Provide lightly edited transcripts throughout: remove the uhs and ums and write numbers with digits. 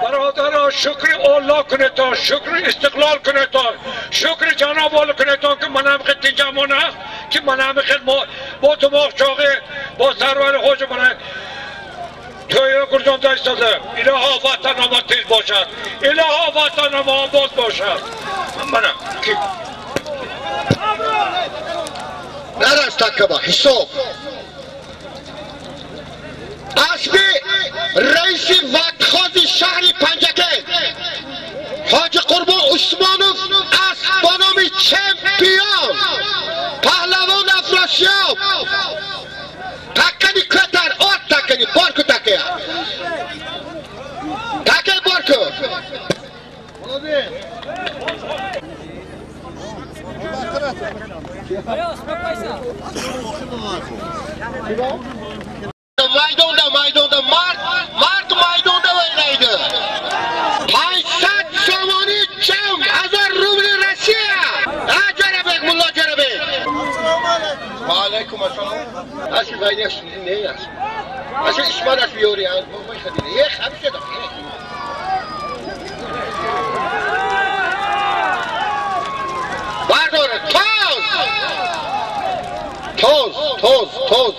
برادرها شکر الله کنتان، شکر استقلال کنتان، شکر جناب الله کنتان که منم خیلی جمانه که منم خیلی با دماغ چاقه با سرور خوش من توی گرجان دایستاده. الها وطن ما تیز باشد، الها وطن ما آباد باشد. منم کی نرست تکبه حساب اسبی رئیس وقتخواز شهر پنجکند حاج قربان عثمانوف اسب با نام چمپیون پهلوان افراسیاب تکنی کتر آت تکنی بارکو تکه تکه بارکو Maydonda, maydonda, mard, mard maydonda o'ynaydi. 500 somoni jam, 1000 rubl Rossiya. Ha, Jarabek, mulla Jarabek. Assalomu alaykum. Va alaykum assalom. Asli baydash ne yas? Asli ismanas biyori, bu xadini. Ye, xabisha da. Bardor, toz. Toz, toz, toz.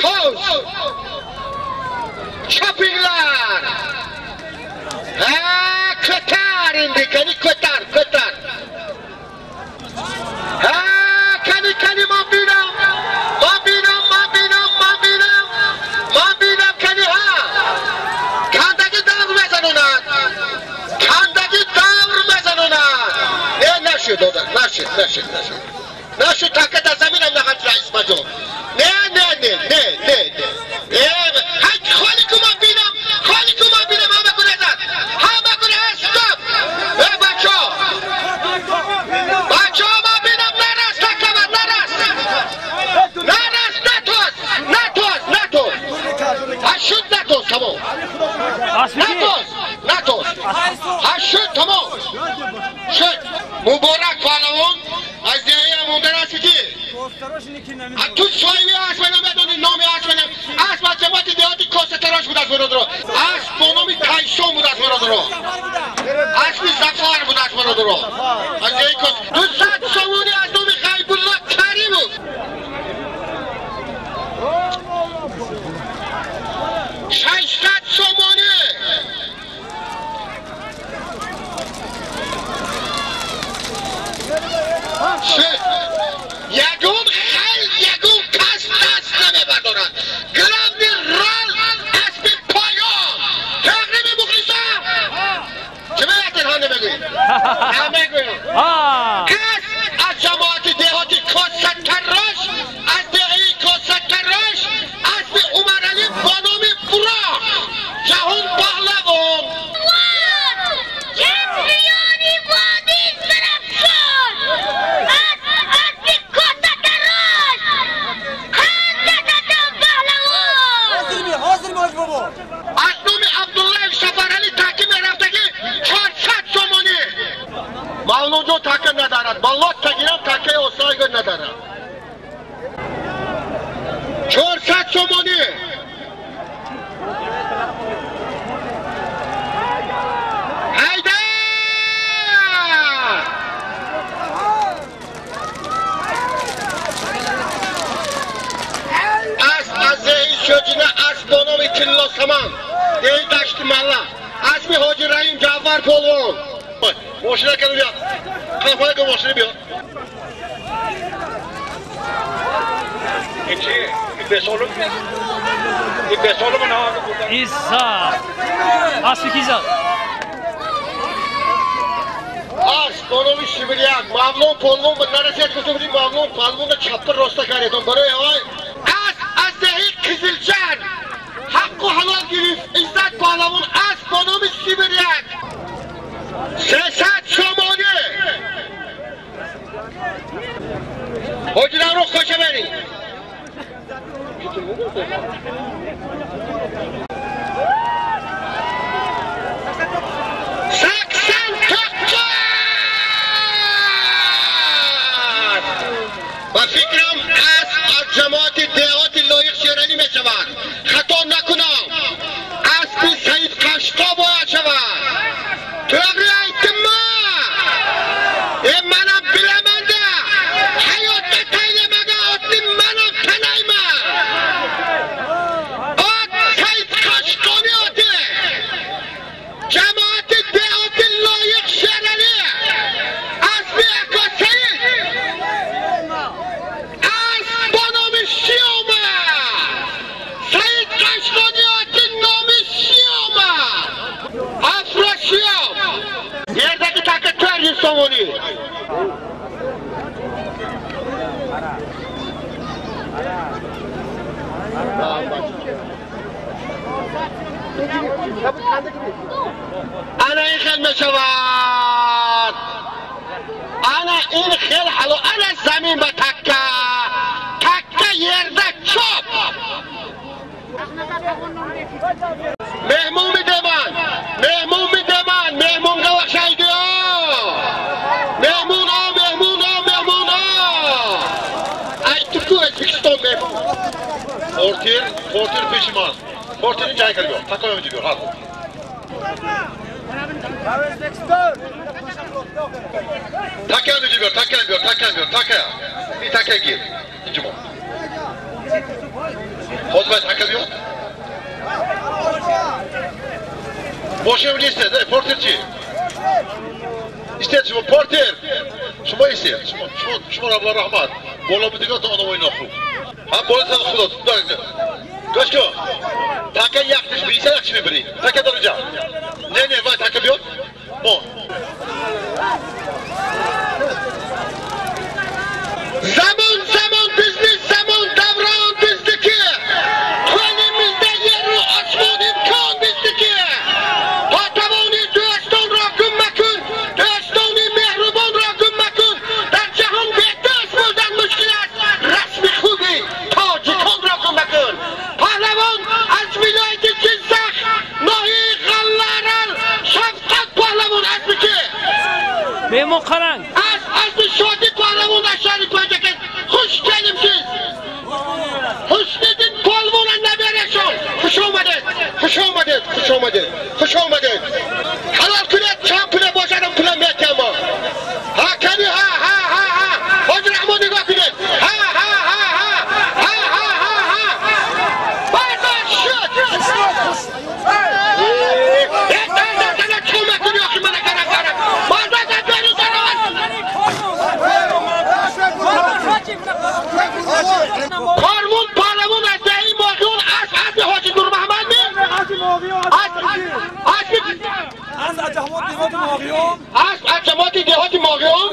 Toz! Chopinglar! Ha, ko'tar endi, qani ko'tar, ko'tar. Ha, qani qani men binam. Men binam, men binam, men binam. Men binam qani ha. Kandagi davr mezanonad. Kandagi davr mezanonad. Ne nashud, nashud, nashud, nashud. Nashud takata zaminam naqat Ismajon. نه نه نه نه نه نه نه خالی که من بینم، خالی که من بینم همه گونه زد، همه گونه استاپ. ای بچه ها، بچه ها من بینم نرست تکمت نرست نرست نتوز نتوز نتوز هشت نتوز تمام نتوز نتوز هشت تمام شد. مبارک پهلوان از دهه مونده رسی که تو صاحبی اسب نمیدونی نامی اسب نم اسب از جماعت دهاتی کاسه تراش بود از برادرها اسب با نام تایسون بود از برادرها اسب زفر بود از برادرها از دهه کاسه 200 سومونی از نام غیب الله کریم بود 600 سومونی شد. یگون خیل یگون کس دست نمیبردارد. گراوی رال اسب پایان تقریب مخلصان چه باید تنها نمیگویید نمیگویید کس از جماعت دهاتی کاسه تراش از دهی کاسه تراش اسب عمرعلی با نام براق جهان پهلوان از نام عبدالله سفرعلی تاکیم رفتگی 400 سومونی مولودو تاکه ندارد بالله تگیرم تاکه اوسایگو ندارد 400 سومونی hayda از شجینه اسب با نام تلا سمان ای دشت ملا اسب حاجی رحیم جعفر پلوان ماشینه کنو بیا قفای کن ماشینه بیا این چی؟ این بسالو این بسالو من ها ایزا اسب کی زد؟ اسب با نام شیبریک ممنون پلوان به نرسید گفته بودیم ممنون پلوان چپر راسته کردم برای های از دهی قزلچر حق و حلال گرفت عزت پهلوان اسب با نام سیبریک 300 سومونی حاجی رو خوشه بری و فکرم از جماعت دهات لایق شیرانی می شود. خطا Ана ин хел мешавад. Ана ин хел ҳало ана замин ба такка. Такка ерда чоп. Меҳмон медеман. Меҳмон медеман. Меҳмон гавахшайди. Меҳмон о, меҳмон о, меҳмон о. Ай туку Өзбекистон меҳмон. Портер, портер пеши ман. Портерин ҷай кард биёр. Такоям инҷо биёр. Ҳа. Такаям инҷо биёр, такаям биёр, такаям биёр, такая. Ин такая гир. Инҷо мо. Ҳозир бояд така биёд. Мошин онҷо истед. Эй, портер чӣ? Истед шумо, портер. Шумо истед. Шумо, шумо, шумо раҳмат. Боло будиготон одамои нохуб. Ҳам болотан худо. Гӯш кун. Така яктиш биса якш мебарӣ. Така дар инҷа. Не, не, вай така биёд. Мо. Замон, замон bizni, замон даврон bizniki. Qo'limizda yeru osmon imkon bizniki. Patavoni do'stonro gummakun, do'stoni mehribonro gummakun. Дар ҷаҳон беҳтар будан мушкил аст. Расми хуби тоҷиконро гуммакун. Паҳлавон аз вилояти Ҷиззах, ноҳияи Ғалларал, Шафқат паҳлавон азми ки? Меҳмон қаранг. Аз азми Шоди паҳлавон аз шаҳри Панҷакент. Хуш келибсиз. Ҳусниddin polvon nabirashon. Xush omaded. Xush omaded. Xush omaded. Xush omaded. Halol kunat, cham puli boshadim, pulim berganman. Ha, qani, ha, ha, ha, ha. Hoji Rahmon nigah qiling. Ha, ha, ha, ha. Ha, ha, ha, ha. Bardosh shut. Karvon palavon az dehi moğion az az Hacı Nur Muhammed mi? Az از جماعت دهات ماغیان از جماعت دهات ماغیان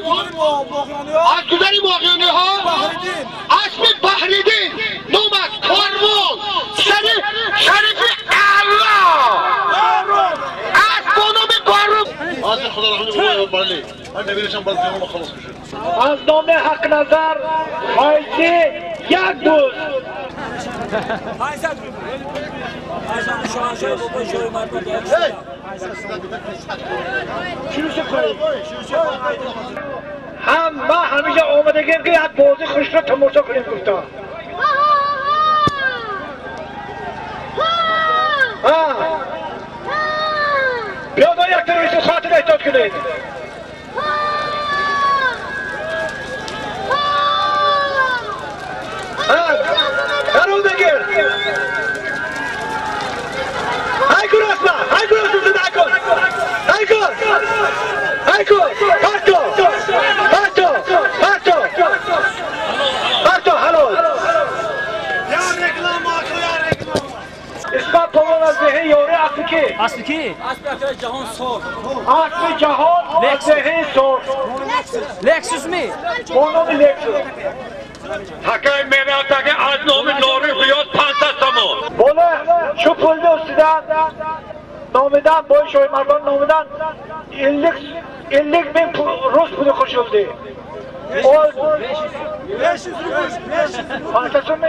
از گذر ماغیانی ها اسم بحریدین نام از کاروان شریف شریف الله از با نام بارون از خدا رحمه بله من نمیرسم باز دیگه خلاص میشه از نام حق نظر فایزی یک دوست 500 هم ما همیشه آمدگیم که یک بازی خوش را تماشا کنیم گفتم. بیاد یک تروریست خاطر احتیاط کنید. درون بگیر. های کن اسما، های کن اسما، های کن، های کن، های کن، پرتو، پرتو، پرتو، پرتو، حلال. اسما پولون از دهه یوره اصلی کی؟ اصلی کی؟ اصلی جهان سرخ. اصلی جهان دهه سرخ. لکسوس می؟ با نام لکسوس. تکای میرا تکای از نام نوری بیاد 500 تومان. بالا şu pulni ustidan nomidan boy Shoymardan nomidan 50 ming rus puli qo'shildi. 500 rubl, 500 so'm,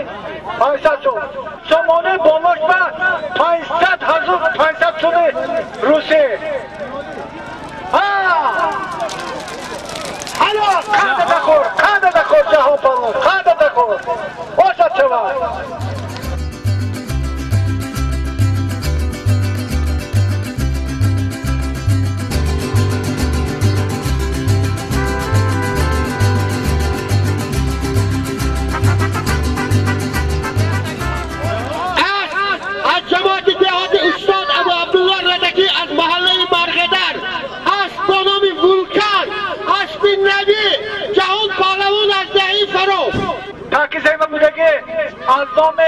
500 so'm. Somoni bo'lmasa 500 hazor 500 so'm rusi. Ha! Halol, qanda taxor, qanda taxor jahon polvon, qanda taxor. O'sha chava. از جماعت دهات استاد ابو عبدالله ردکی از محله مرغدر اسب با نام وولکان اسب نبی جهان پهلوان از دهی فرو تاکیزه بودگی از نام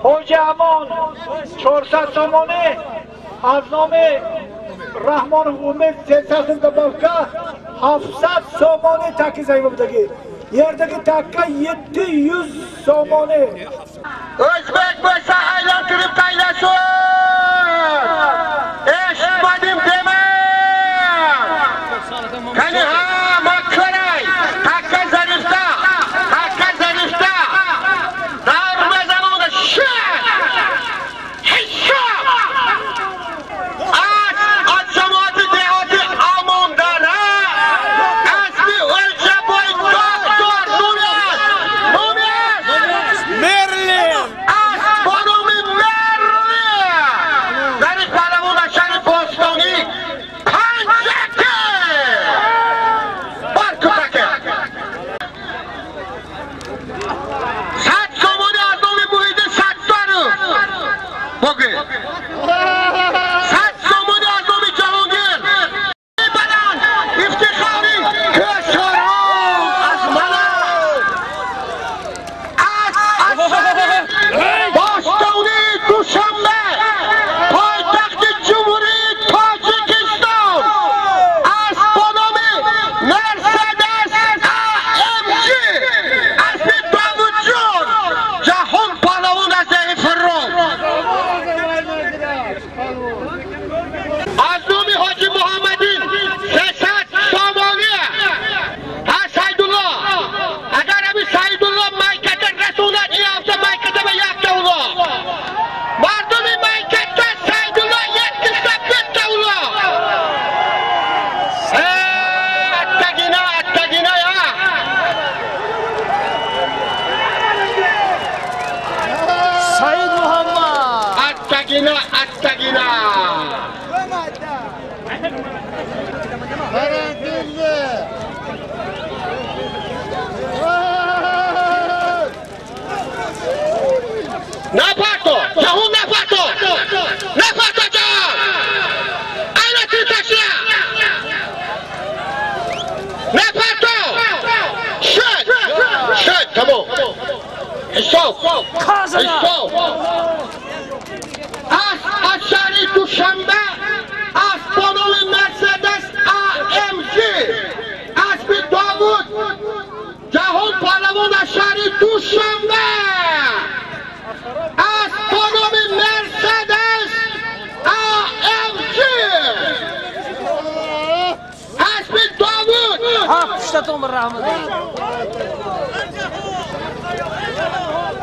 حاجی امان 400 سامانه از نام رحمان امید 300 سوم добавка 700 سامانه تاکیزه بودگی yerdagi takka 700 somoni. O'zbek bo'lsa aylantirib taylasin. بگو 100 سومونی از نام جهانگیر بلند افتخاری کشوران از من از باستانی دوشنبه پایتخت جمهوری تاجیکستان از با نام مرسدس AMG اسب داوود جان جهان پهلوان از فرون از نام حاجی محمدین 300 سامانی ها سیدالله اگر همی سیدالله میکت رسوند این هفته میکت به یک دولا مردم میکت سیدالله یک کشته بیت دولا اتگینا اتگینا یا سعید محمد اتگینا اتگینا نپرتو جهون نپرتو نپرتو جهان اینا تیتشیا نپرتو شد شد تمام حساب حساب از شهر دوشنبه از با نام مرسدس AMG اسب داوود جهان پهلوان از شهر دوشنبه از با نام مرسدس AMG اسب داوود هفت تومن رحمت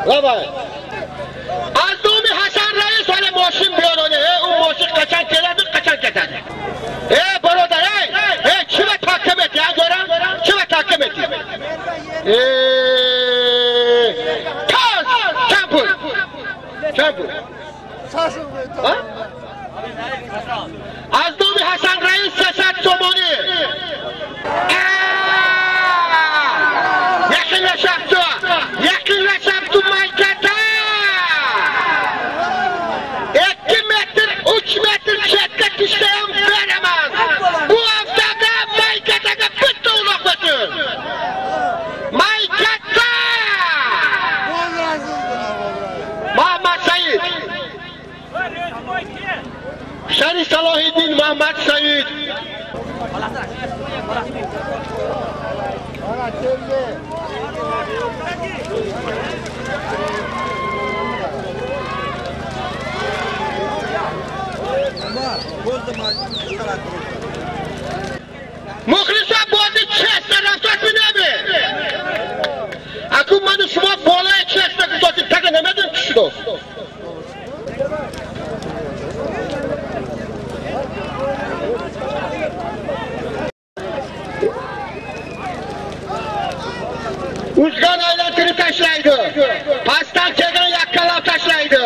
لبای از نام حسن رئیس حالا ماشین بیارانه اون ماشین قشنگ کلده قشنگ کتنه ای برادر ای چی به تاکم تی اگرم چی به تاکم تی تاز چند پول چند پول از نام حسن رئیس 300 تومانی یقینlaşabdi یقینlaşabdi maykata 2 metr 3 metr chetga tushsa ham beraman bu haftada maykataga bitta uloq o'tin maykata Muhammad Said Shari Salohiddin Muhammad Said مخلصا بازی چست رفتار بینمه اکو من شما بالای چست گذاشتیم تگه نمیدونم چی شد Uzgan aylantirib tashlaydi. Pastdan kelgan yakkalab tashlaydi.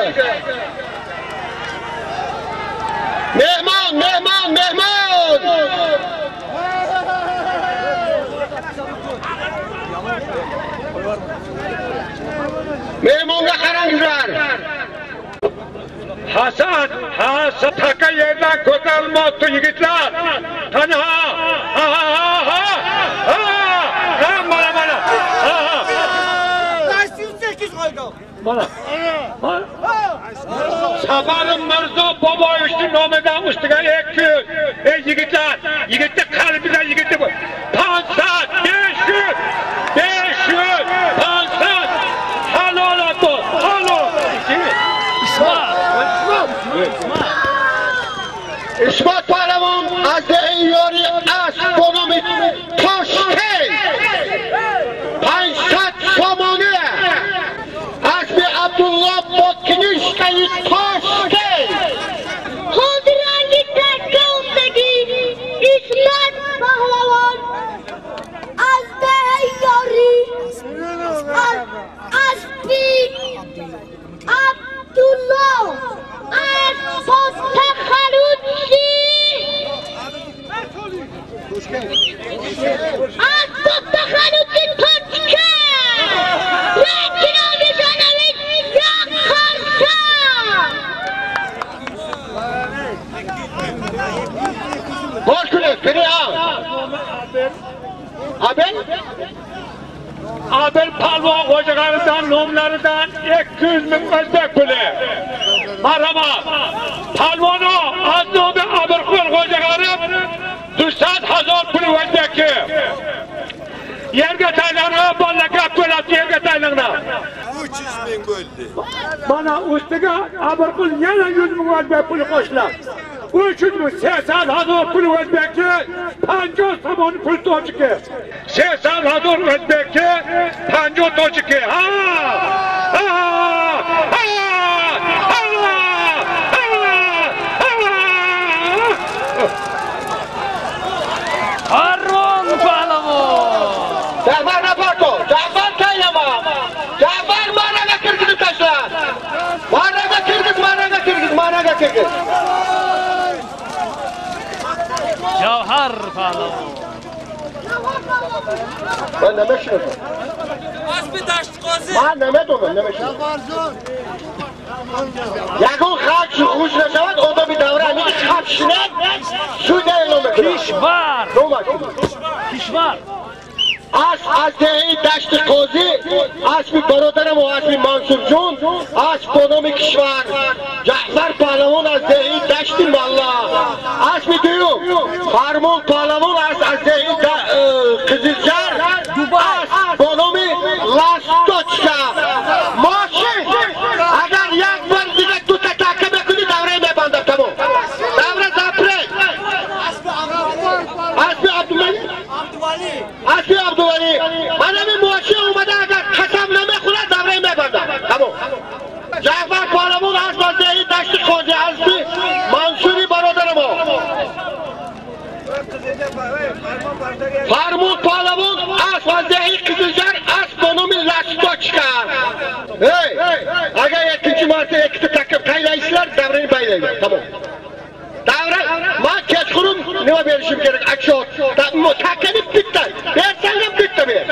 Mehmon, mehmon, mehmon. Mehmonga qarangizlar. Hasan, Hasan taka yerdan ko'tarilmoqda yigitlar. Qani ha, ha ha ha ha. Ha, mana mana. Ha ha. 8 qo'ydim. Mana. Mana. Safarim Mirzo Boboyevichning nomidan ustiga 2. Ey yigitlar, yigitni qalbidan yigitni bu. 500, 500, 500, 500. Halol ot, halol. İsmat. İsmat Pahlavon از ایاری اسب با نام تاشکند 500 سامانه اسب عبدالله با کنیشکای تاشکند Hozirgi takka-undagi Ismat Pahlavon az Yori asbi Abdulloh az Posta Xaruchi Abel? Abel palvon xo'jag'aridan nomlaridan 200 ming o'zbek puli. Marhamat. Palvono az nomi Abirqul xo'jag'arib 200 hazor puli o'zbekki. Yerga taylanib, bolaga to'lab yerga taylanadi. 300 ming bo'ldi. Mana ustiga Abirqul yana 100 ming o'zbek puli qo'shiladi. 300 ming 80 hazor pul o'zbekki, 50 somon pul tojiki. 80 hazor o'zbekki, 50 tojiki. Ha! Ha! Ha! Ha! Ha! Farmon pahlavon. Jafar naparto, Jafar taylama. Jafar maraga kirgizib tashla. Maraga kirgiz, maraga kirgiz, maraga kirgiz. Javhar pahlavon. Ben nima shuni? Man nima deyman, nima shuni? Ягон хак хуш нашавад, одами давра ҳамин хак шинад, суд эълон мекунад. Кишвар. Кишвар. Аз деҳаи Дашти Қозӣ, асби бародарам ва асби Мансурҷон, асб бо номи Кишвар. Ҷаъфар паҳлавон аз деҳаи Дашти Малла. Асби дуюм Фармон паҳлавон аз деҳаи Қизилҷар, асб бо номи Ласточка. Мошин, агар як бор дига дута така мекунӣ, давраи мебандам, тамом. Давра запрет. Асби Абдумалик. Асби Абдували. Манами мошин омада, агар қасам намехӯрад, давраи мебандам. Тамом. Ҷаъфар паҳлавон асб аз деҳаи Дашти Қозӣ, асби Мансури бародарамо. Фармон паҳлавон асб аз деҳаи Қизилҷар, асб бо номи Ласточка. Ey, агар ikkinchi marta ikkita takib taylaysizlar, davrani baylayman. Tamom. Davra, man kechqurun nima berishim kerak? Отчет. Takini bitta. Bersang ham bitta ber.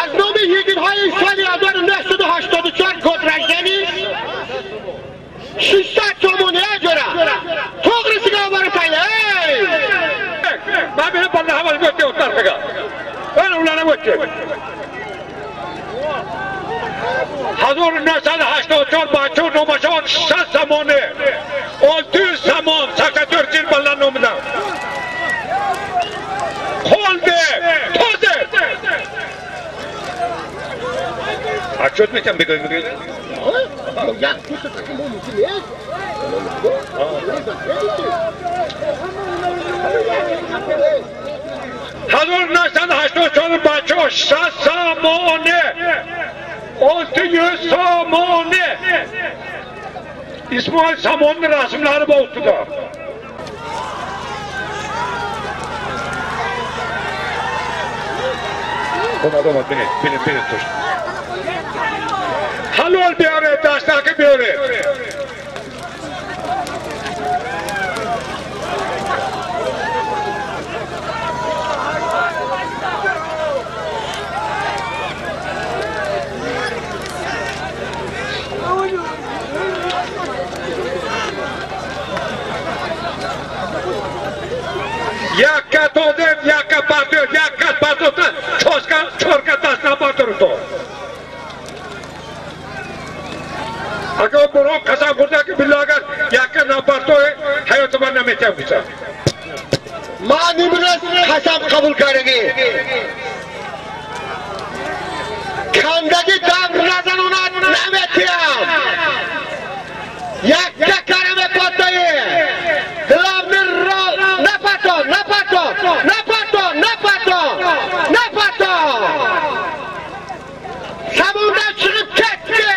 Аз номи yigithoyi соли 1984 год рождения 600 сомон ҷора. To'g'risiga olib tayla. Ey! Man buni bolalar hammasi o'tdi o'tlarga. Mana ular ham o'tdi. 1984 bacho nomashon 6 somoni 600 somon 84 yil bolalar nomidan. Qo'ldi, toza. Отчет mekan begoy begoy. Ya, mumkin emas. 1984 bacho 6 somoni 600 somoni. İsmoil Samonning rasmlari bor ustida. Omad, bini, bini, bini tur. Halol biyore, dashtaki biyore. Yakka to'dib, yakka parto'd, yakka parto'ddan cho'rka tashlab parto'd. Agar birov qasam xursa-ki, billah agar yakka naparto'y hayotimdan nima bo'lsa. Man imroz qasam qabul karagi. Kandagi davr nazarunat nametiyam. Yakka karame potayi. Главный роль napato, napato, napato, napato, napato. Samondan chiqib ketdi.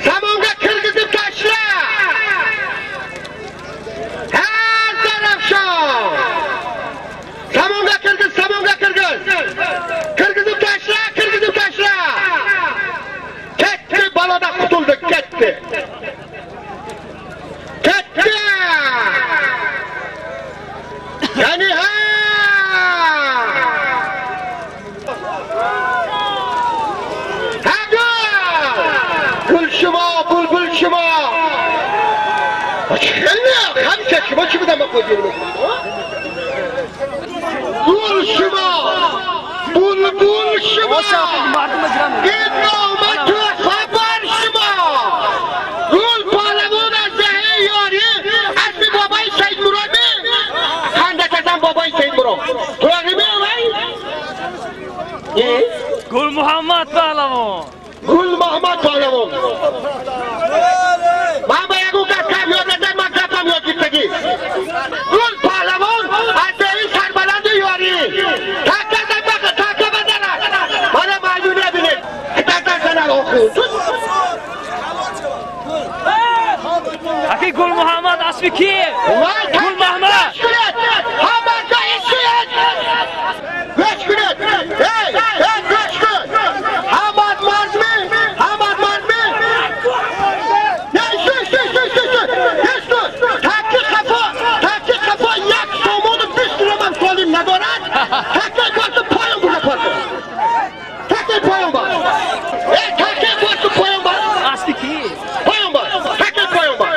Samonga kirgizib tashla. Ha, Zarafshon. Samonga kirgiz, samonga kirgiz. Kirgizib tashla, kirgizib tashla. Ketdi, balodan qutuldi, ketdi. Ketdi. Yani ha! Ha gul! Gul şuma, bulbul şuma. Açıklayın. Hamsa şuma kimi demek koyuyorum? گل شما بلبل شما این نامه تحفه بر شما گل پهلوان از دهه یاری اسم بابای سید مراد می خنده کردن بابای سید مراد تو می آمد؟ گل محمد پهلوان گل محمد پهلوان من با یکو کس کم یاد نزد من کم یاد گرفتگی گل پهلوان از دهه سربلند یاری تکه تکه بدن من معیونی بینید تکه زنن آخو اکی گل محمد اسمی کیه؟ گل محمد همه جای سوید گوش کنید ای ای گوش کن همه مرزمی همه مرزمی نه شو شو شو شو شو تکی خفا تکی خفا یک سومون 20 تومن سالم ندارد تکی پارت پایان بوده پارت تکی پایان بار ای تکی پارت پایان بار اسمی کیه؟ پایان بار تکی پایان بار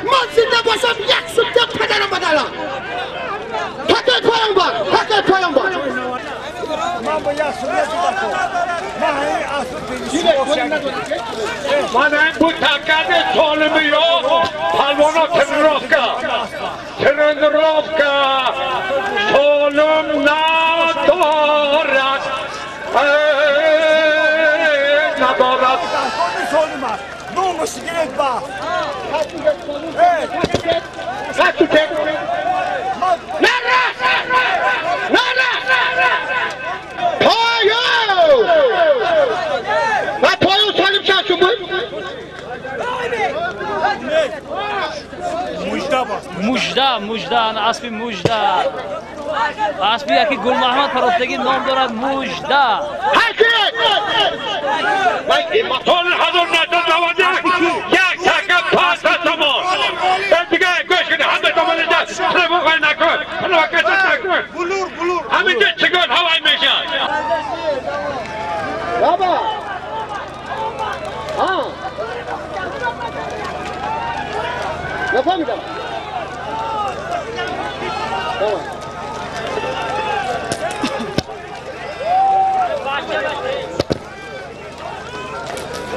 من زنده باشم یک سوته پدرم بدلم تکه پایان بار تکه پایان بار من هم بود تکه سالمی ها پلوانا ترنرافکا ترنرافکا سالم ندارد ندارد نومش گرفت با نرس نرس پایو و پایو سالم چند بود؟ مجده مجده اسبی مجده اسبی یکی گل محمد پروفتگی نام دارد مجده سال 1991 یک تکه 500 تومان دیگه گوش کنه همه تومان دست پلو نکن پلو نکن همینجا چگان هوای میشن بابا ها نفهمیدم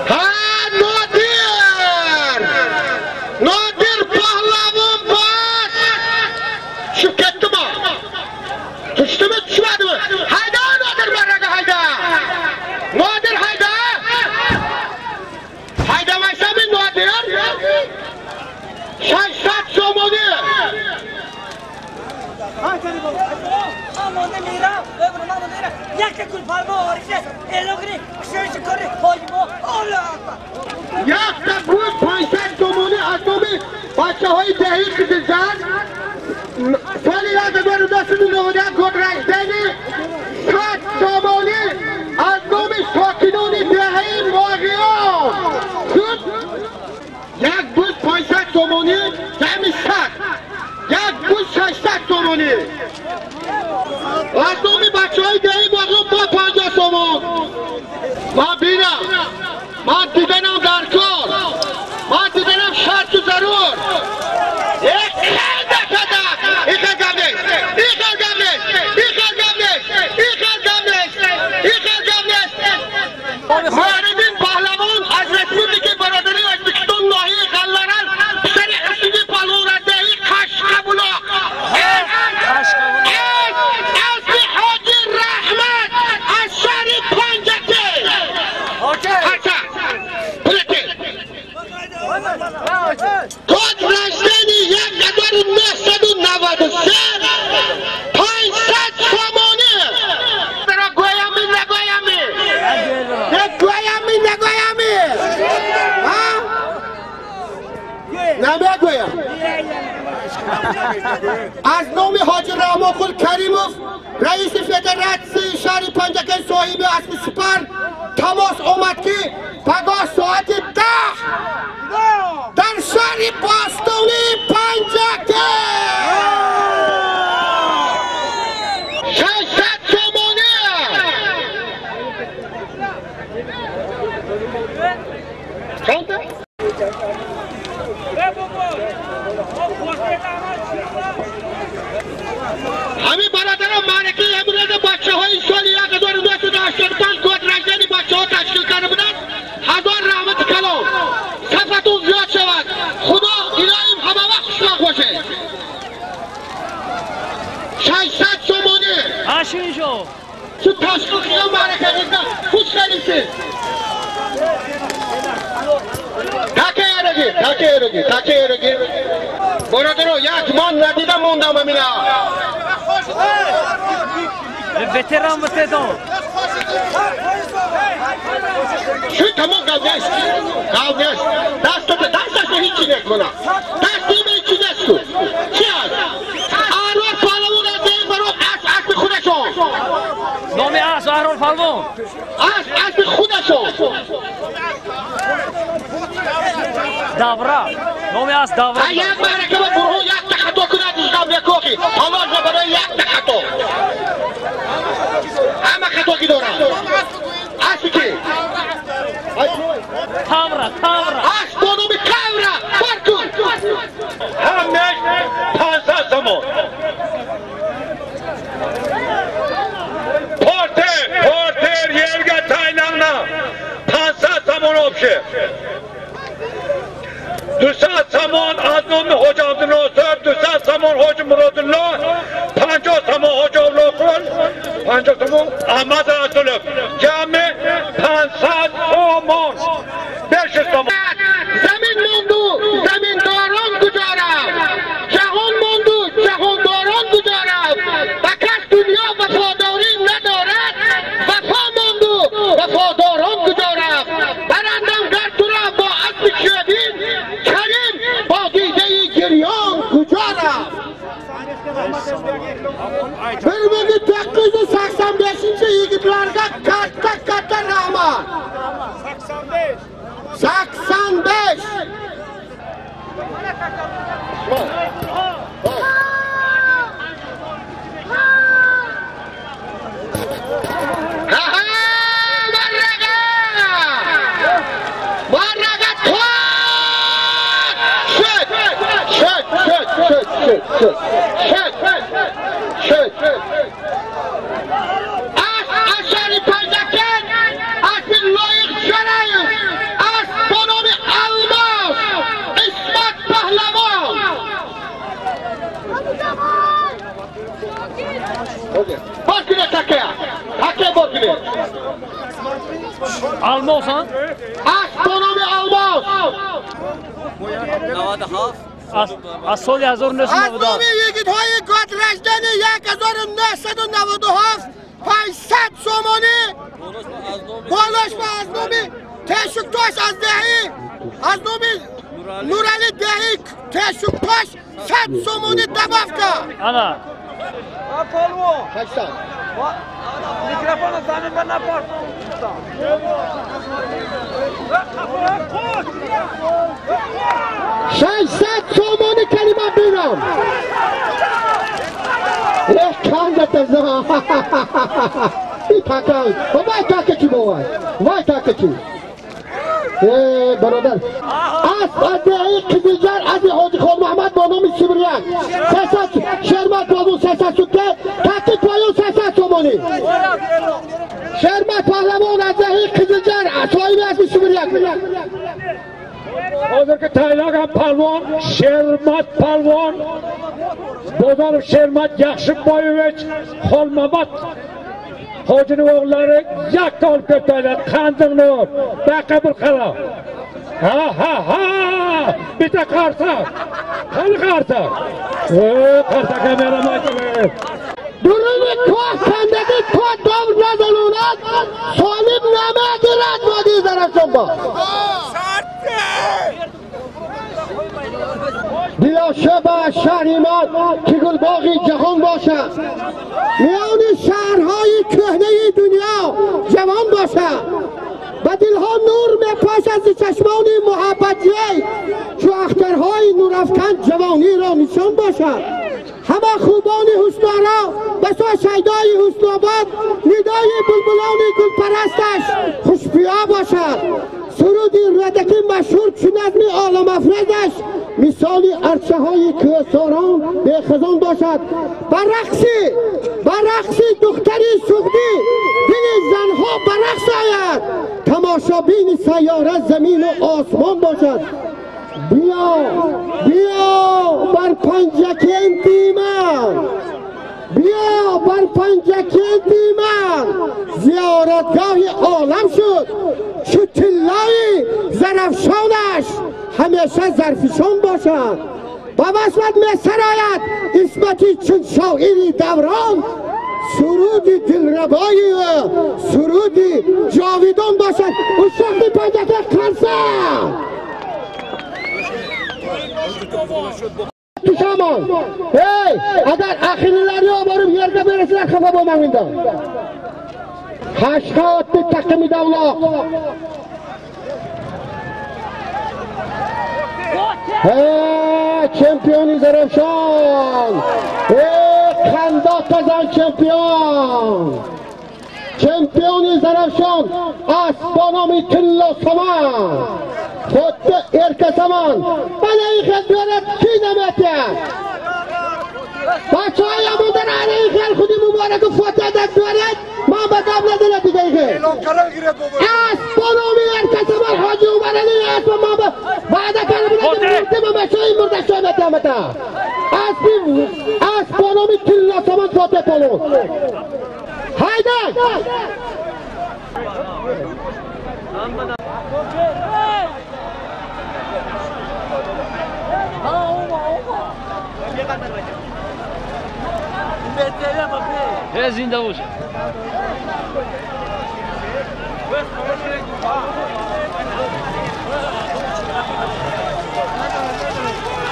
ها نادر نادر پهلوان باز شو کتما تشتمت شمادم هایدا نادر برگه هایدا نادر هایدا هایدا وایسا نادر 600 سومونی یک تا بود 500 سومونی از نام بچه های دهی قزلزن سال 1991 گذشتن 100 سومونی از نام ساکنان دهی ماغیان شد یک بود 500 سومونی جمع 100 یک بود 600 سومونی از نام بچه های دهی ماغیان با 50 سومون من بینم من دیدنم در کار من دیدنم شرط و ضرور یک خیلی نکده این خیلی گم نیست این خیلی گم نیست این خیلی گم نیست Аз номи Ҳоҷи Раҳмонқул Каримов, раиси федератсияи шаҳри Панҷакент, соҳиби аспи Сипар, тамос омад, ки пагоҳ соати 10 дар шаҳри бостонии Панҷакент 600 сомонӣ. Чанд? Ҳамин бародарон, маъракаи имрӯза бачаҳои соли 1985 годрajдани бачаҳо ташкил карда буданд. Ҳазор раҳмати калом, сафатон зиёд шавад. Худо илоҳим ҳама вақт хушбахт бошед. 600 сомонӣ. Ашинҷо чу ташкил кардам маърака хуш кардисед. Таке таке эраги. Бародаро, як ман надида мондам амина. Ветеран ветеран. Чӣ тамом гап нест. Гап нест. Дасташ ҳеҷ чиз накунад. Даст ҳеҷ чиз нест. Чӣ аст? Аҳрор паҳлавон аз ин баро аспи худашон. Номи асп Аҳрор паҳлавон. Аспи худашон. Давра. Номи асп Давра. Як маърака ба бурҳон якта хато кунад, гап якохи. Ҳалол ба барои якта хато. Ҳама хатоки доранд. Аспи ки? Тавра, Тавра. Асп бо номи Тавра. Бар кун. Ҳамаш 500 сомон. Porter, Porter yerga taylanma. 500 сомон обше. 200 сомон аз номи Ҳоҷи Абдуносир, 200 сомон Ҳоҷи Муродулло, 50 сомон Ҳоҷи Авлоқул, 50 сомон Аҳмад Расулов. Ҷамъи 500 сомон. 500 сомон. Замин монду, заминдорон гузорам. Ҷаҳон монду, ҷаҳондорон гузорам. Ба кас дунё вафодорӣ надорад, вафо монду, вафодорон гузорам. Барандам гар туро бо аспи шӯбин, Карим бо дидаи гирён куҷо рафт? 1985 yigitlarga katta katta rahmat. 85. Шуд. Асп аз шаҳри Панҷакент, аспи Лоиқ Ҷараев, асп бо номи Алмос, Исмат Паҳлавон. Бор кунед такая. Такая бор кунед. Алмос, ҳа? Асп бо номи Алмос. 97 аз соли 1997. Аз номи йигитҳои годрajдани 1997 500 сомонӣ. Болош ба аз номи Тешуктош аз деҳӣ, аз номи Нурали деҳӣ Тешуктош 100 сомонӣ добавка. Ана. Палвон. 800. Микрофонро замин ба напартон. 600 сомонӣ калима бинам. Эх, кандата. Така, вай така ки бовай. Вай така ки. Бародар. Асп аз деҳаи Қизилҷар, аспи Ҳоҷи Хон Муҳаммад бо номи Сибиряк. 300 Шермат паҳлавон 300 сукка, таки поён 300 сомонӣ. Шермат паҳлавон аз деҳаи Қизилҷар, соҳиби аспи Сибиряк. Hozirgi tayinlangan polvon Shermat polvon Bozorov Shermat Yaxshiboyevich Xolmamat hojini o'g'illari yakka olib ketdilar. Qandimni baqa bir qara. Ha ha ha! Bitta qarsak. Qani qarsak? Qarsak ham yaramaydi. Buruni ko'h kandagi to davr nazalunat, solim namadirat vodiy Zarafshon bor. Dilovar Биё ба шаҳри ман ки гулбоғи ҷаҳон бошад, миёни шаҳрҳои кӯҳнаи дунё ҷавон бошад, ба дилҳо нур мепошад зи чашмони муҳаббатҷӯй, чу ахтарҳои нурафкан ҷавониро нишон бошад. Ҳама хубони ҳусноро басо шайдои ҳуснобод, нидои булбулони гулпарасташ хушпиё бошад. Суруди рӯдакӣ машҳур чу назми оламафрезаш мисоли арчаҳои кӯҳсорон бехазон бошад. Ба рақси духтари суғдӣ дили занҳо ба рақс ояд, тамошобини сайёра замину осмон бошад. Биё биё бар Панҷакенти ман, биё бар Панҷакенти ман, зиёратгоҳи олам шуд, чу тиллои зарафшонаш ҳамеша зарфишон бошад. Ба васфат месарояд исмати чун шоири даврон, суруди дилрабои ӯ суруди ҷовидон бошад. Ушоқи Панҷакент қарса tushamon. Ey, agar ahillarni olib borib yerga berasizlar, xafa bo'lmanglar. Qashqa otli taqimida uloq. Hey, chempioni Zarafshon. Ey, qandoq qozon chempion. Chempioni Zarafshon asp nomi Tillo Somon. Xuddi erkasamon. Mana xil berib kiynamayapti. Bachaya bundan ana xil xudi muborak fotada berib, men ba davlatlar degan. Asp nomi erkasamon Hoji Umarali asp men ba va'da qilib bilan bachaya murda shoymatamata. Asp nomi Tillo Somon fotada polvon. Hayda! Зинда бошад.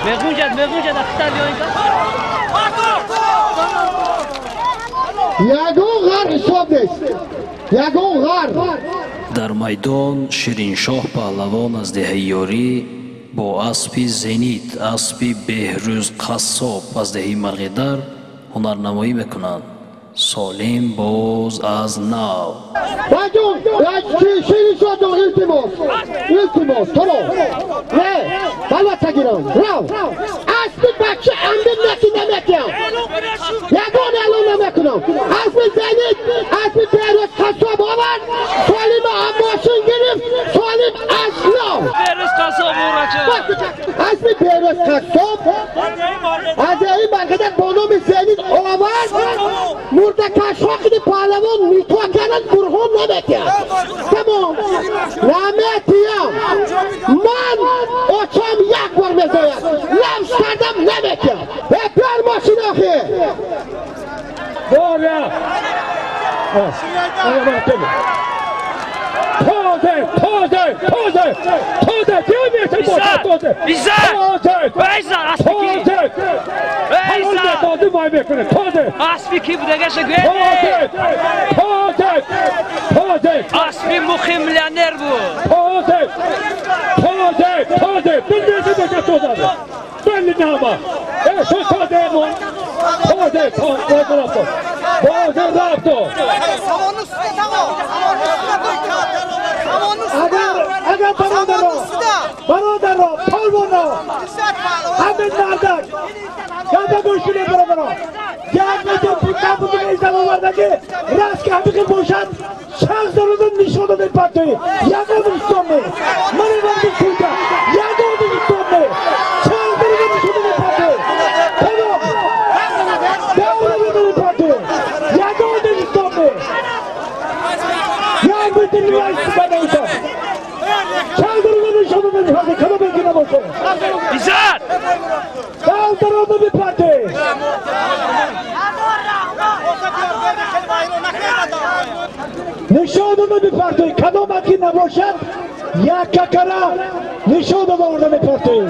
Мегунҷад, мегунҷад, ахтар биёинда. Ягон ғар ҳисоб нест. Ягон ғар. Дар майдон Шириншоҳ паҳлавон аз деҳаи Ёрӣ бо аспи Зенит, аспи Беҳрӯз Қассоб аз деҳаи Марғидар ҳунарнамоӣ мекунанд. Солим боз аз нав. Баҷон, Шириншоҳ ҷон, илтимос, илтимос, тамом. Не, бала тагирам, рав. Аспи бача амир наки наметиям. Ягон эълон намекунам. Аспи Зенит, аспи Беҳрӯз Қассоб овард, Солим мошин гирифт, Солим аз нав. Беҳрӯз Қассоб урача. Аспи Беҳрӯз Қассоб аз деҳаи Марғидар бо номи Зенит овард, мурдакашҳо қиди паҳлавон нито карданд, бурҳон наметиҳад. Тамом. Наметиҳам. Ман очам як бор мезояд. Ламс кардам наметиҳам. Э, биёр мошин охи. Бора. Toze, toze, toze, toze, toze, Izzat! Izzat, аспи ки? Izzat! Аспи ки будагаша гӯед? Toze, toze, Аспи мухи миллионер буд. Toze, toze, toze, toze, belli nama. Şu toze mon. Toze, toze, toze, rapto. Agar бародаро, полвоно, ҳамин мардак гапа гӯш кунед, бародаро, як метр путабудига издам овардаги раст ки ҳамиқи бошад, шахс рӯза нишон додем партои ягон устон не, мани вақти кунда ягон устон не, шахс рӯза нишон додем партои, тамом, давра додем партои, ягон устон не, як метр нишон додем. Чанд рӯза нишон додем партои, кадом яке набошад? Izzat! Давра додем партои. Нишон дода мепартоӣ, кадомат ки набошад, як какара нишон дода оварда мепартоӣ.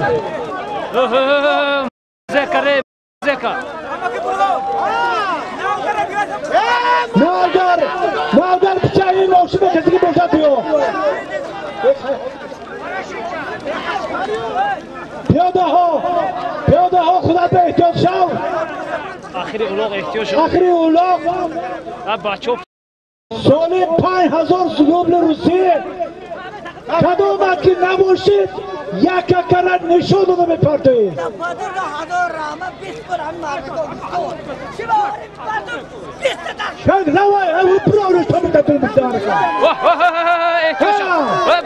Зекаре, зека. Агар, агар пичаи ношида касе ки бошад биё. Пиёдаҳо, пиёдаҳо худат ба эҳтиёт шав. Ахири улоқ эҳтиёт шав. Ахири улоқ. А бачо соли 5000 рубли русӣ кадомат ки набошид як акара нишон дода мепартоед.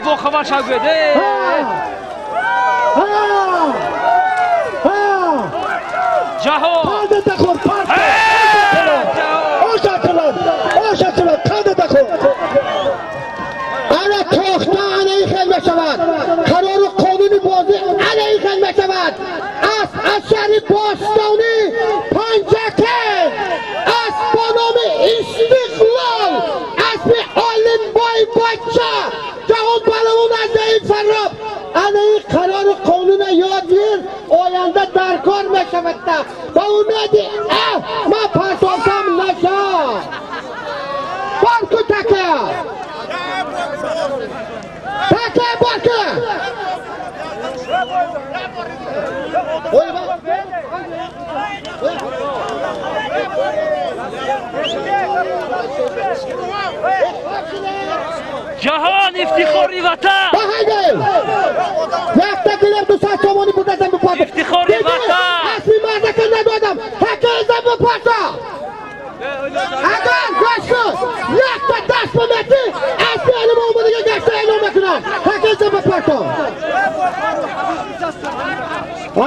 Бохабар шав гӯед. Ҷаҳон ана тохта ана ин хел мешавад. Қарору қонуни бозӣ ана ин хел мешавад. Асп аз шаҳри бостонӣ Панҷакент, асп бо номи Истиқлол, аспи Олимбои бача Ҷаҳон Паҳлавон аз деҳи Фарроб. Ана ин қарору қонуна ёд гир, оянда дар кор мешавад. Ба умеди ман партофтам наша. Барку така! Така барку! Ҷаҳон ифтихори ватан! Якта килем 200 сомонӣ бурдазам бипарто. Ифтихори ватан! Аспи мардака надодам, такаизам бипарто. Агар гӯш кун, якта даст бимекӣ, аспи алимо омадага гашта эълон мекунам. Такаизам бипарто.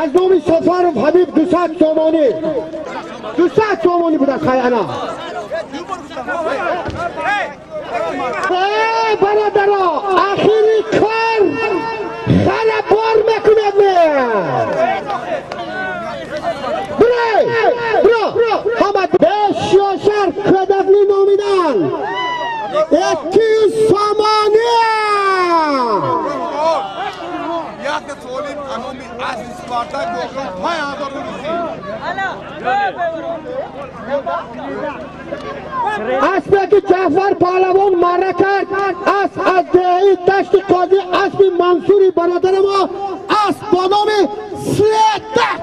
Аз номи Сафаров Ҳабиб 200 сомонӣ. 200 сомонӣ будааст хайана. Бародаро, ахири кор хара бор мекунад ме. Бирей, биро, ҳама беш ёшар кӯдакни номидан. 200 сомонӣ. Якта солим аноми азиз Спартак боқон 5000 русӣ. Аспе ки Ҷаъфар Паҳлавон марра кард, асп аз деҳаи Дашти Қозӣ, аспи Мансури бародари мо, асп бо номи Светак.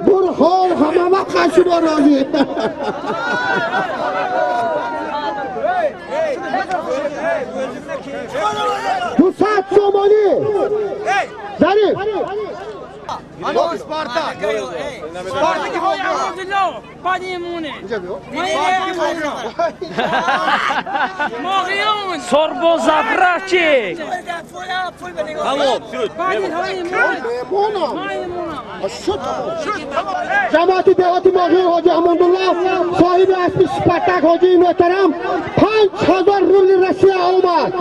Бурҳон ҳама вақт аз шумо розӣ. 200 сомонӣ. Зариф. Ано Спартак. Спартаки Моғиён. Сорбон заправщик. Ҷамоати деҳоти Моғиён Ҳоҷи Амондулло соҳиби аспи Спартак ҳоҷии муҳтарам 5000 рубли Россия омад.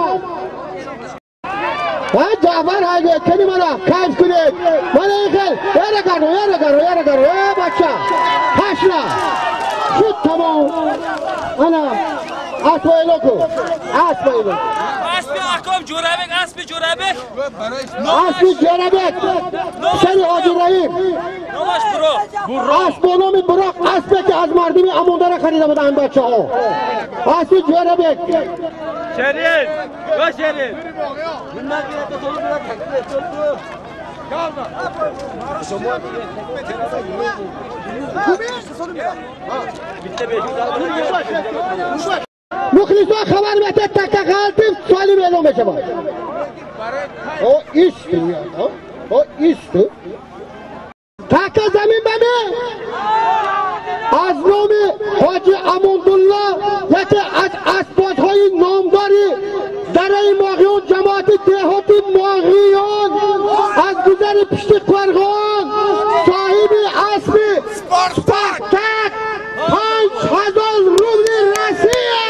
Ҷаъфар ҳайдет кани мана кайф кунед. Мана ин хел яра гаро яра гаро яра гаро э бача ҳашла шуд тамом. Ана аспо эълон кун, аспо эълон. Аспи аком Ҷӯрабек, аспи Ҷӯрабек, аспи Ҷӯрабек писари Ҳоҷи Раҳим. Номаш Буроқ. Асп бо номи Буроқ, аспе ки аз мардуми Амондара харида буданд бачаҳо. Аспи Ҷӯрабек. Шерин, ва Шерин. Мухлисон хабар медиҳад така ғалтим солим эълон мешавад. О исту, о исту. Така замин ба ме? Аз номи Ҳоҷи Амондулло яке аз асбозҳои номдори дараи Моғиён, ҷамоати деҳоти Моғиён аз гузари пишти Қурғон соҳиби аспи Спартак 5000 рубли Россия.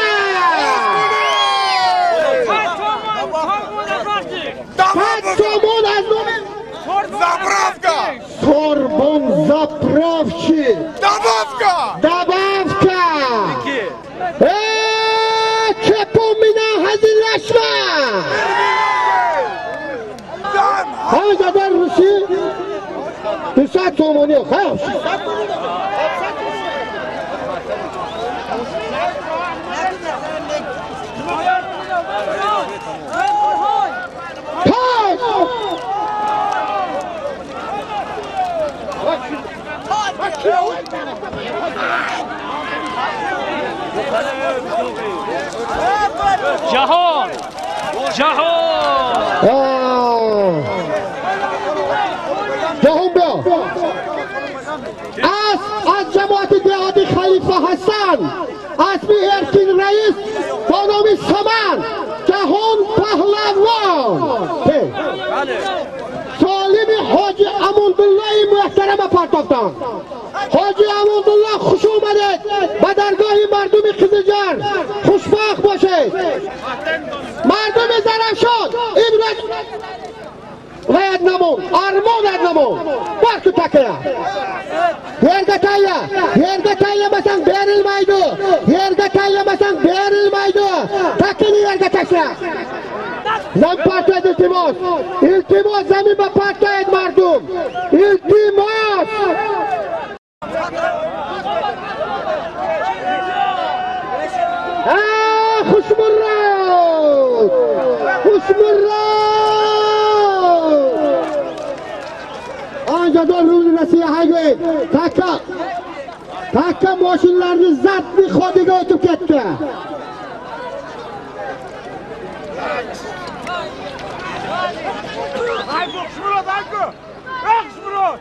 100 сомон аз номи Заправка! Сорбон заправщик! Добавка! Добавка! Чепо мина ҳазилашма! 5000 200 сомонӣ хай جهان جهان جهان بیا از جماعت دهات خلیفه حسن اسم ارکین رئیس با نام سمن جهان پهلوان سالم حاجی امان‌الله محترم پرتافتان. حاجی امان‌الله خوش اومدید به درگاه مردم قزلجر، خوشبخت باشید. مردم زرافشان امروز باید نمون آرمانت نمون بار تو takaya. Yerga tayla, yerga taylamasang berilmaydi. Yerga taylamasang berilmaydi. Takini yerga tashla. Zamin partlaydi iltimos. Iltimos zamin ba partlaydi mardum. Iltimos. Ha, Xushmurod. Xushmurod. Anjador ruli Rossiya hayg'oy. Taka. Taka mashinlarni zatni xodiga o'tib ketdi. Aygo, Xushmurod, aygo. Xushmurod.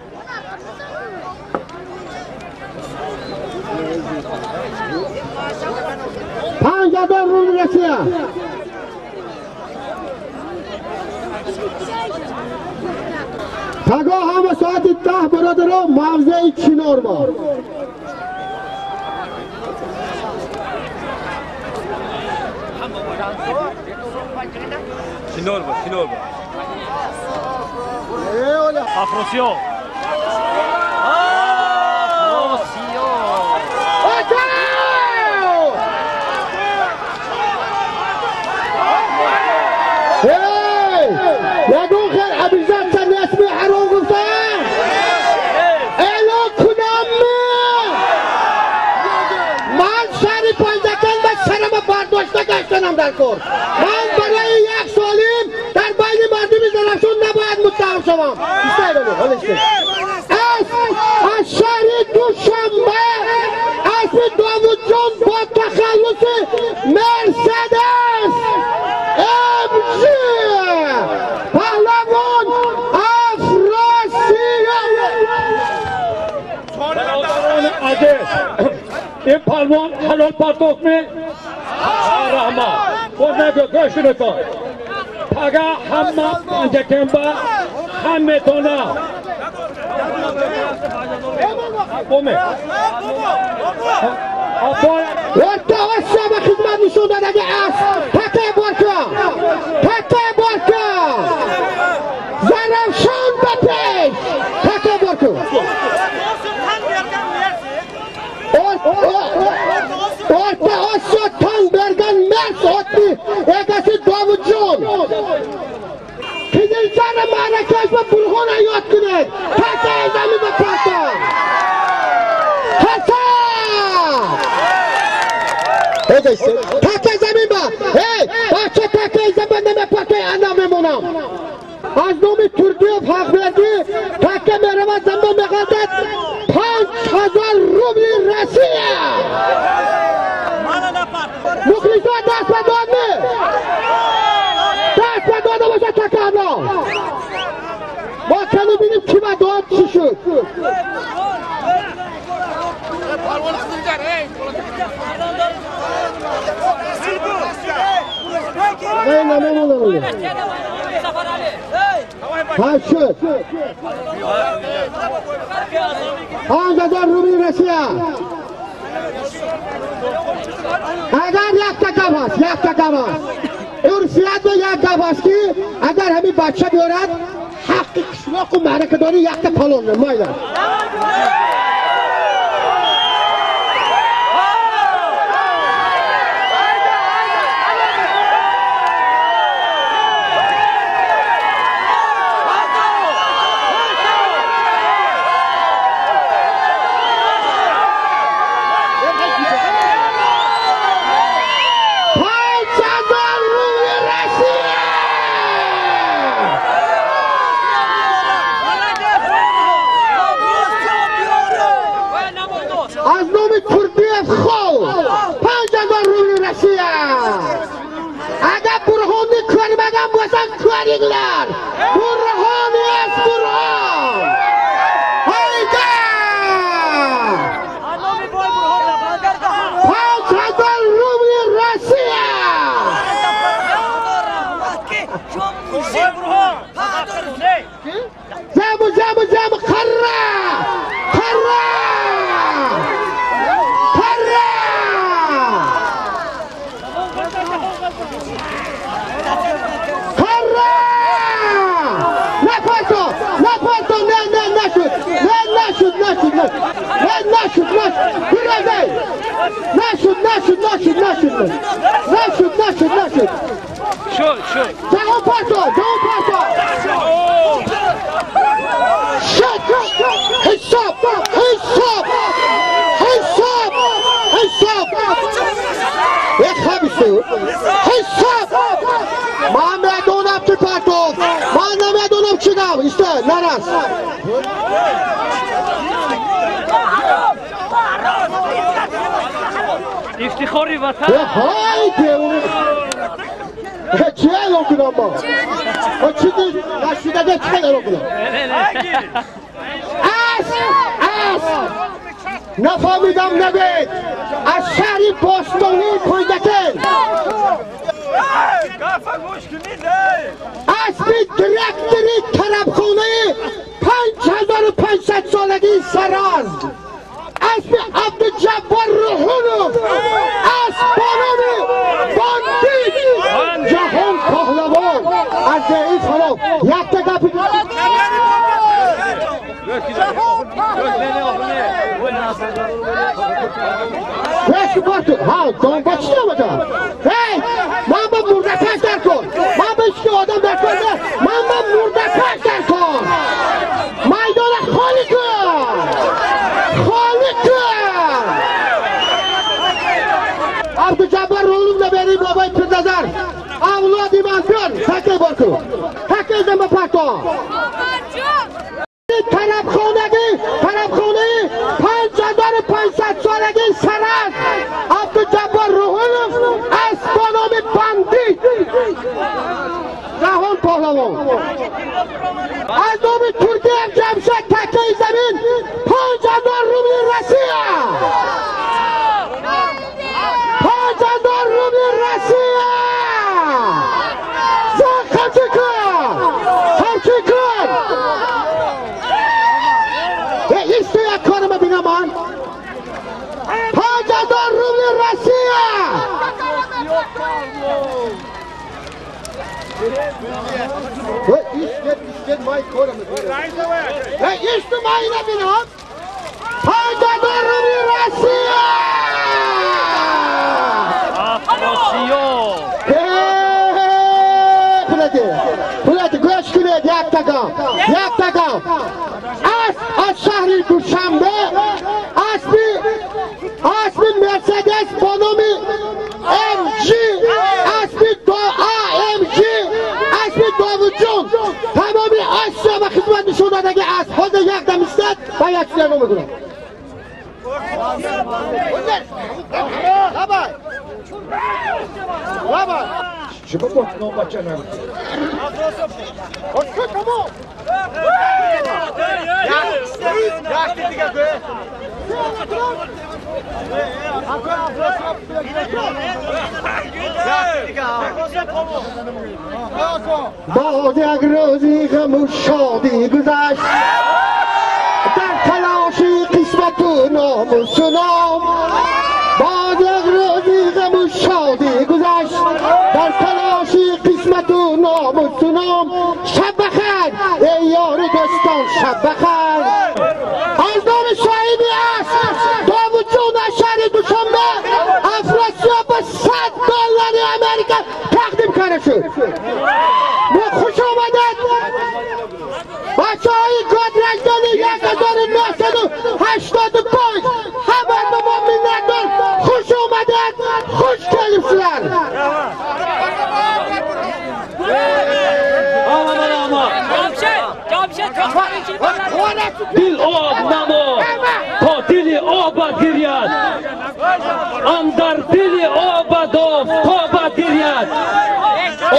5000 rubl Rossiya. Пагоҳ ҳама соати 10 бародаро мавзеи Чинор бо. Чинор бо, Чинор бо. Афросиёб. Афросиёб. Эй! Ягон хел обижаться несми ҳаром гуфта? Эълон кунамми? Ман шаҳри Панҷакент ба сарама бардошта гаштанам дар кор. Ман барои як солим дар байни мардуми Зарафшон набояд муттаҳам шавам. Аз шаҳри Душанбе аспи Довудҷон бо тахаллуси Мерседес МЖ паҳлавон Афросиёб. Азиз, ин паҳлавон ҳалол партофт ми? Раҳмат. Боз нагӯ, гӯш кунед. Пага ҳама Панҷакентба ҳаметона. O'rta Osiyo va xizmat nishon dodagi asp Taka Borka, Taka Borka, Zarafshon ba pesh, Taka Borka. O'rta Osiyo tong bergan mers otli egasi Dovudjon. Qizilchani ma'rakash va burg'on hayot kuni. Taka zamin va parto. Hasan! Taka zamin ba. Hey, bacha taka zamin nima partoy ana memonam. Аз номи Турдиев Ҳақбердӣ така меравад замин меғалтад 5000 рубли Россия. Мухлисон даст ба дод ми? Даст ба дода бошад така ҳамло. Мо кани бинем ки ба дод чӣ шуд. Шуд. 5000 рубли Россия. Агар якта гап ҳаст, якта гап ҳаст. Урфият ба як гап ҳаст ки агар ҳамин бача биёрад ҳаққи қишлоқу маъракадорӣ якта палон майла. Kelinglar! Burhon es Burhon! Hayda! 5000 rubli Rossiya! Jamu jamu jamu qarra! Qarra! Qarra! Qarra! Naparto! Naparto! Ne ne nashud! Ne nashud nashud nashud! Ne nashud nashud! Birazay! Nashud nashud nashud nashud! Nashud nashud nashud! Шуд шуд. Jahon parto! Jahon parto! Shut! Hisob! Hisob! Hisob! Hisob! Hisob! Ман медонам ки партов! Ман намедонам чӣ гап! Иста, нарас! Ифтихори ватан! Ҳай девона! Чӣ эълон кунам ма? Чизи нашудага чӣ эълон кунам? Ас! Ас! Нафаҳмидам набед! Аз шаҳри бостонии Пойдакел! Аспи директори тарабхонаи 5500 солагии Саразд! Аспи Абдуҷаббор Руҳунов! Асп бо номи Бандит! Ҷаҳон паҳлавон! Аз деҳи Фароб! Якта гапи Ҳа, донба чӣ намада? Эй, ман ба мурдакаш дар кор! Ман ба ҳеҷ одам дар кор не! Ман ба мурдакаш дар кор! Майдона холӣ кун! Холӣ кун! Абдуҷаббор Руҳунов набери бобои Пирназар! Авлоди ман биёр! Такей бор кун! Такей зан ба парто! Тарабхонаги, тарабхонаи 5500 солагии Саразд! Абдуҷаббор Руҳунов асп бо номи Бандит! Ҷаҳон паҳлавон! Аз номи Туркиям Ҷамшед такаи замин 5000 рубли Россия! 5000 рубли Россия! Зан қамчи кун! Қамчи кун! Исто як корама бинам ман! 5000 рубли Россия! Исто ман ина бинам! 5000 рубли Россия! Афросиёб! Пулати! Пулати, гӯш кунед яктагам! Яктагам! Асп аз шаҳри Душанбе, аспи Мерседес бо номи МГ, аспи АМГ, аспи Довудҷон, тамоми Осиё ба хизмат нишон додаги асп. Ҳозир як дам истад ва як чиз эълон мекунам. Давай! Давай! Чӣ бо бача намекунӣ? Тамом! Боз як рӯзи ғаму шодӣ гузашт, дар талоши қисмату номусу ном. Боз як рӯзи ғаму шодӣ гузашт, дар талоши қисмату номусу ном. Шаб бахайр, эй ёри дӯстон, шаб бахайр. Аз номи соҳиби асп Довудҷон аз шаҳри Душанбе Афросиёб ба $100 Америка тақдим карда шуд. Мо хуш омадед, бачаҳои годрождани 1985, ҳама ба мо миннатдор. Хуш омадед, хуш келибсizlar. Дил об намо то дили оба гиряд, андар дили оба дофтоба гиряд.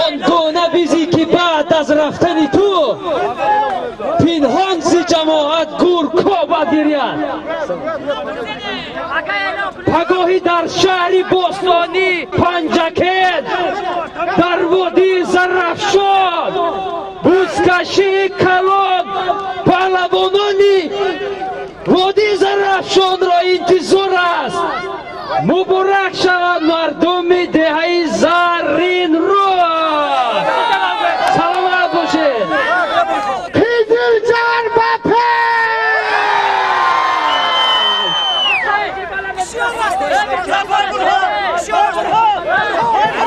Он гуна бизи ки баъд аз ҷамоат гур кобад гиряд. Пагоҳӣ дар шаҳри бостонӣ Панҷакент, дар водии Зарафшон, бузкашии калон паҳлавонони водии Зарафшонро интизор аст. Муборак шавад мардуми деҳаи Заринруд. Саломат бошед. Қизилҷар ба пеш!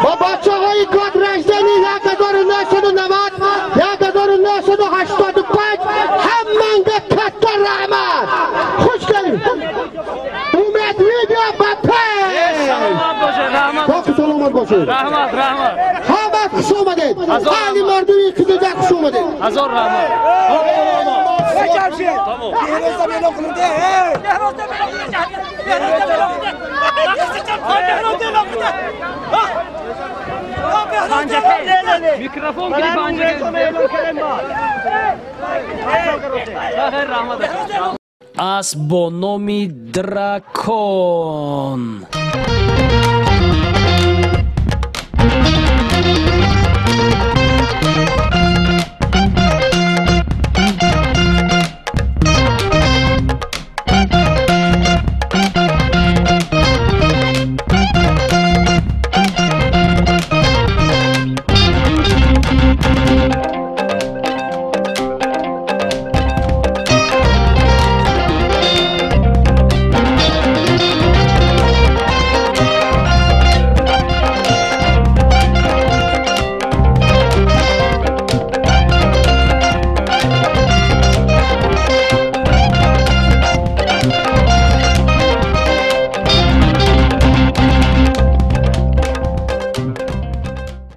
Ба бачаҳои кадраждани 1990, 1985 ҳаманга катта раҳмат. Хуш келиб. Умед видео ба пеш! Саломат бошед, раҳмат. Боқи саломат бошед. Раҳмат, раҳмат. Ҳама хуш омадед. Аҳли мардуми Қизилҷар хуш омадед. Ҳазор раҳмат. Микрофон гири Панҷакент. Раҳмат. Асп бо номи Дракон.